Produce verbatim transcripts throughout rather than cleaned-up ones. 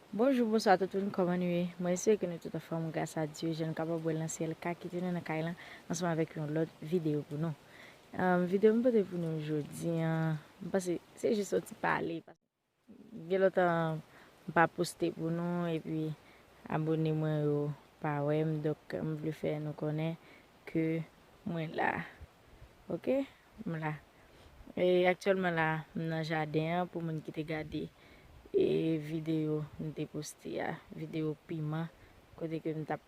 Bonjou, bonswa tout moun, kòman nou ye? Mwen espere ke nou tout anfòm, gras a Dye, jan nou kapab wè l nan syèl ka kite nou nan kay lan, ansanm avèk yon lòt videyo pou nou. Ahn, videyo m pote pou nou jodi an, m panse se jis yon ti pale. Gen lontan m pa poste pou nou, epi abone mwen yo pa wè m, donk m vle fè nou konnen ke mwen la. Oke? M la. E aktyèlman la, m nan jaden an, pou moun ki te gade e videyo m te poste a, videyo piman, kote ke m t ap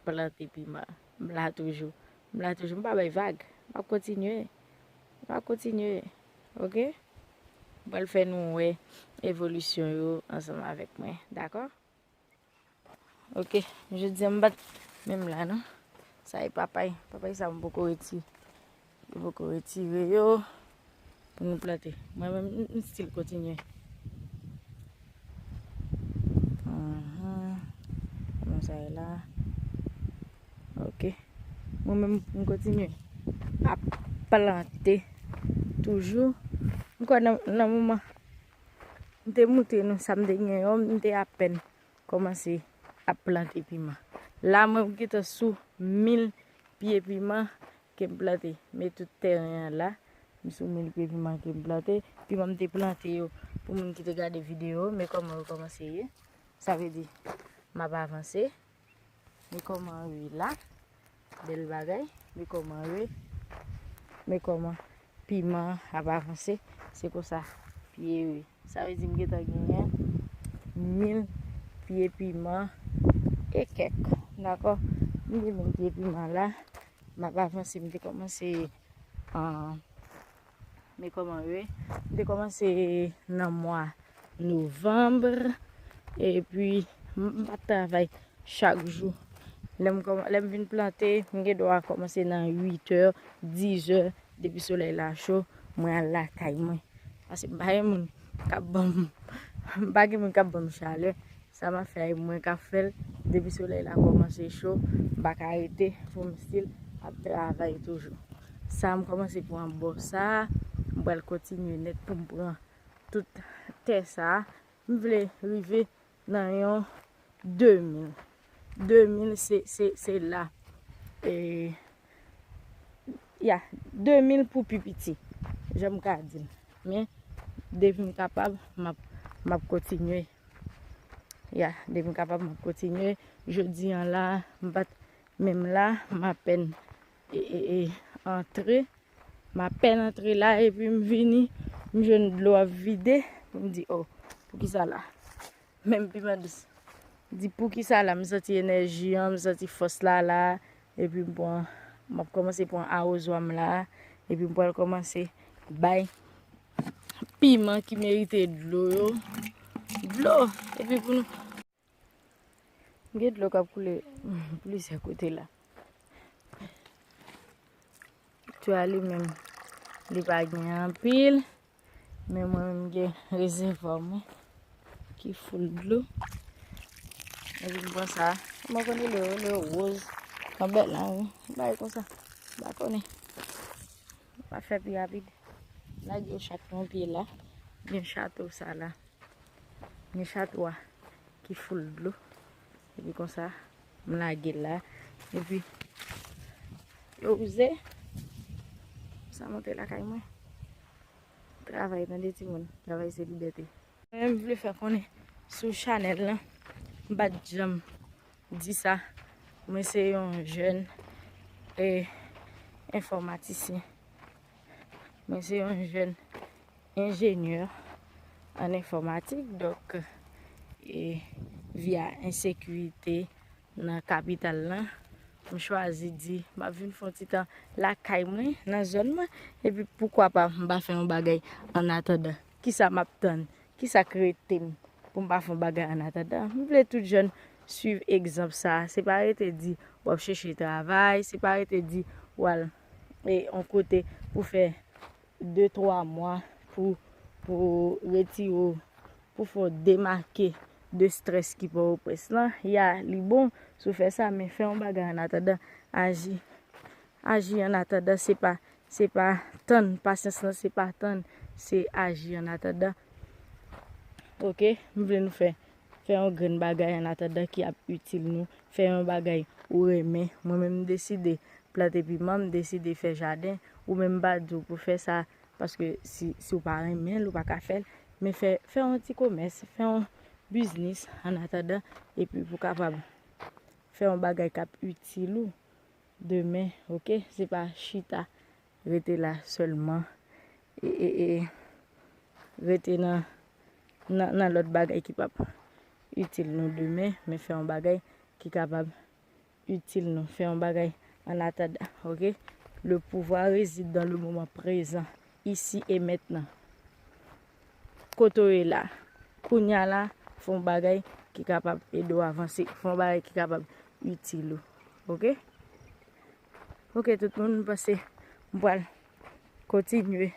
plante piman. M la toujou. M la toujou. M pa bay vag. M ap kontinye. M ap kontinye. Oke? M pral fè nou wè evolisyon yo ansanm avèk mwen. Dakò? Oke, jodi a m pa t menm la non. Sa e papay. Papay sa m poko retire. M poko retire yo pou nou plante. Mwen menm, m, m still kontinye. Ahn. Kòman sa ye la? Oke. Mwen menm, m kontinye ap plante toujou. M kwè nan, nan moman m te montre nou sa m te gen yo, m te apèn kòmanse ap plante piman. La, mwen gentan sou mil pye piman ke m plante. Men tout teren an la, m sou mil pye piman ke m plante. Piman m te plante yo, pou moun ki te gade videyo, men kòman yo kòmanse ye. Sa vle di, m ap avanse. Men kòman yo ye la. Bèl bagay. Men kòman yo ye. Men kòman piman an ap avanse. Se konsa pye yo ye. Sa vle di m gentan genyen mil pye piman e kèk. Dakò? M gen mil pye piman la. M ap avanse. M te kòmanse, ahn, men kòman yo ye. M te kòmanse nan mwa novanm, epi m, m pa t travay chak jou. Lè m kòman-, lè m vin plante, m gen dwa kòmanse nan uit è, diz è, depi solèy la cho, mwen al lakay mwen. Paske m pa gen moun k ap ban m, m pa gen moun k ap ban m chalè. Sa m ap fè a, e mwen k ap fè l. Depi solèy la kòmanse cho, m pa ka rete, fò m still ap travay toujou. Sa m kòmanse pran bò sa a, m pral kontinye nèt pou m pran tout tè sa a. M vle rive nan yon de mil. De mil se, se, se la. E, ya, de mil pou pi piti, jan m ka di l. Men, depi m kapab, m ap, m ap kontinye. Ya, depi m kapab, m ap kontinye. Jodi an la, m pa t menm la, m apèn, e, e, e, antre. M apèn antre la, epi m vini, m jwenn dlo ap vide. M di, "Oh, poukisa la?" Menm piman dous. M di, "Poukisa la?" M santi enèji an, m santi fòs la la. Epi m pran, m ap kòmanse pran awozwa m la. Epi m pral kòmanse bay piman ki merite dlo yo dlo. Epi pou nou, gen dlo k ap koule plizyè kote la. Tè a li menm, li pa gen anpil, men mwen menm gen rezèvwa mwen ki full dlo. Epi m pran sa, mwen konnen le, le woz, yon bèl la, wi. Bagay konsa, m pa konnen. M pa fè pi rapid. Lage yo chak yon pye la. Gen chato sa la. Gen chato a ki full dlo. Epi konsa, m lage l la. Epi, yo wouze. Sa monte lakay mwen. Travay, tande timoun. Travay se libète. Mwen menm vle fè konnen sou chanèl lan. M pa t janm di sa. Mwen se yon jèn, e, enfòmatisyen. Mwen se yon jèn enjenyè an enfòmatik, donk, e, via ensekirite nan kapital lan, m chwazi di, m ap vin fè yon ti tan lakay mwen, nan zòn mwen, epi poukwa pa m pa fè yon bagay annatandan. Kisa m ap tann? Kisa k rete m pou m pa fè yon bagay annatandan? M vle tout jèn swiv egzanp sa a. Se pa rete di w ap chèche travay, se pa rete di w al, e, yon kote pou fè de, twa mwa pou, pou retire w, pou fè w demake de strès ki pran oprès lan. Ya, li bon si w fè sa, men fè yon bagay annatandan. Aji, aji annatandan, se pa, se pa tann, pasyans lan, se pa tann, se aji annatandan. Oke, m vle nou fè Fè yon grenn bagay annatandan ki ap itil nou. Fè yon bagay ou renmen. Mwen menm, m deside plante piman, m deside fè jaden. Ou menm, m pa di w pou fè sa, paske si, si w pa renmen l, ou pa ka fè l. Men fè, fè yon ti komès, fè yon biznis annatandan, epi pou kapab fè yon bagay k ap itil ou demen, oke? Se pa chita, rete la sèlman, e, e, e rete nan, nan, nan lòt bagay ki p ap itil nou demen, men fè yon bagay ki kapab itil nou. Fè yon bagay annatandan, oke? Le pouvoir réside dans le moment présent, ici et maintenant. Kote w ye la, kounye a la, fè yon bagay ki kapab ede w avanse, fè yon bagay ki kapab itil ou, oke? Oke, tout moun, m panse m pral kontinye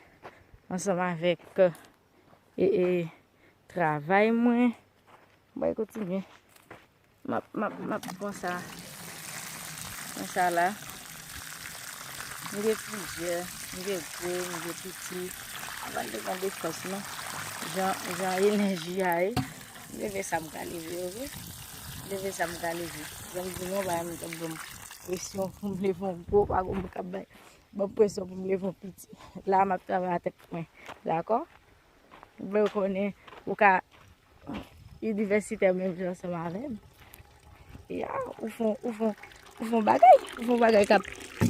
ansanm avèk, e, e, travay mwen. M pral kontinye. M ap, m ap, m ap pran sa. Pran sa la. M gen plizyè. M gen gwo, m gen piti. Sa pa depann de fòs, non. Jan, jan enèji a ye. M leve sa m ka leve, oke? M leve sa m ka leve. Jan m di nou, bagay m t ap ban m presyon pou m leve yon gwo, pa gon moun k ap bay, ban m presyon pou m leve yon piti. La, m ap travay a tèt mwen. Dakò? Mwen konnen ou ka inivèsitè menm jan ansanm avè m. Ya, ou fè, ou fè, ou fè bagay, ou fè bagay k ap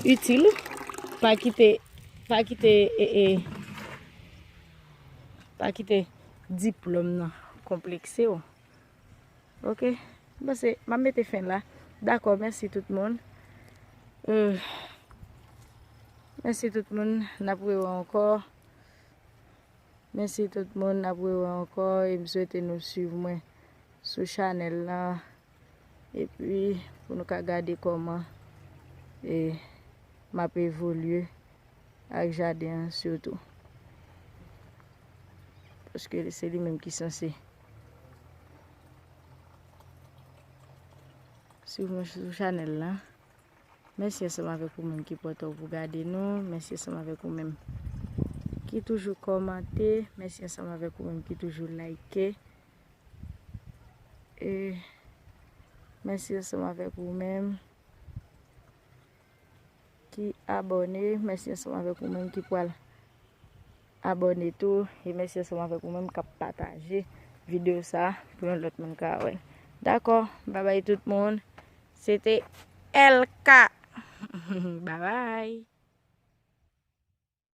itil ou. Pa kite, pa kite, e, e, pa kite diplòm nan konplekse w. Oke? M panse m ap mete fen la. Dakò, mèsi tout moun. Euh, mèsi tout moun. N ap rewè ankò. Mèsi tout moun, n ap rewè ankò e m swete nou swiv mwen sou chanèl la. Epi pou nou ka gade kòman, e, m ap evolye ak jaden an sitou. Paske se li menm ki sanse swiv mwen sou chanèl la. Mèsi ansanm avèk ou menm ki pran tan w pou gade nou. Mèsi ansanm avèk ou menm ki toujou kòmante. Mèsi ansanm avèk ou menm ki toujou like. E mèsi ansanm avèk ou menm ki abòne. Mèsi ansanm avèk ou menm ki pral abòne tou. E mèsi ansanm avèk ou menm k ap pataje videyo sa a pou yon lòt moun ka wè l. Dakò, babay tout moun. Se te L K. Babay.